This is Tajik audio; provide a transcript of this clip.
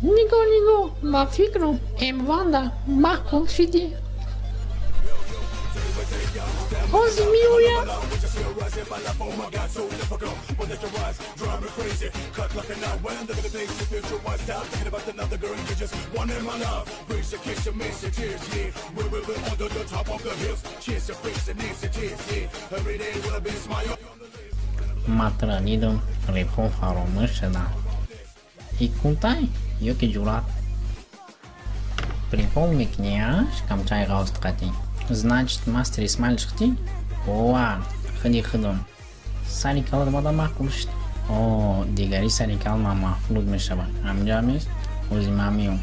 Нигоҳ, нигоҳ, ба фикрам, М1-да маъқул шидӣ. Ҳозир меоям. Матра дидум, репҳо фаромӯш шуданд. И кунтай ё ки ҷуръат? Прикол мекунӣ, а, шикамчаи ғавстқатӣ? Значит, мастери Исмаил шухдӣ? Ова, худи худум. Сари калат бада маъқул шуд. О, дигари сари кал ман мафлуд мешавад. Ҳамҷа нест? Ҳози ман меом.